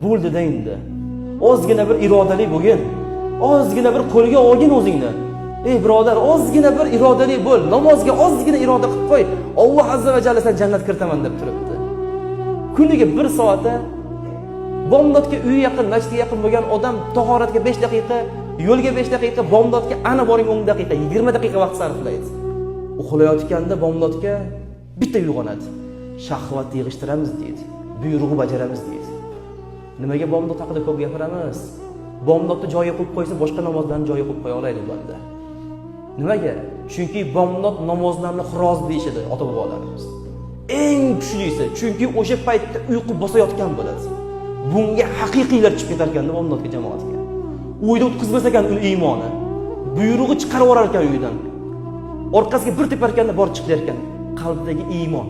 Bo'ldi-da endi. Ozgina bir irodali bo'lgin. Ozgina bir qo'lga olgin o'zingni. Ey birodar, ozgina bir irodali bo'l. Namozga ozgina iroda qilib qo'y. Alloh azza va jalla sen jannatga kiritaman deb turibdi. Kuniga 1 soatda bomdodga uyi yaqin, masjidga yaqin bo'lgan odam tahoratga 5 daqiqa, yo'lga 5 daqiqa, bomdodga ana boring 10 daqiqa, 20 daqiqa vaqt sarflaydi. Uxlayotganda bomdodga bitta uyg'onadi. Shahvatni yig'ishtiramiz deydi. Buyrug'i bajaramiz deydi. Nimaga bomdod haqida ko'p gapiramiz? Bomdodni joyiga qo'yib qo'ysa, boshqa namozlarni joyiga qo'yib qo'ya oladi banda. Nimaga? Chunki bomdod namozlarni xiroz deyishadi ota-bobolarimiz. Eng kuchlisi, chunki o'sha paytda uyqu bosayotgan bo'ladi. Bunga haqiqiylar chiqib ketar ekanda bomdodga, jamoatga. Uyda o'tkazmas ekan uni iymoni. Buyrug'i chiqarib yuborar ekan uydan. Orqasiga bir tepar ekanda, bor chiq der ekan. Qalbdagi iymon.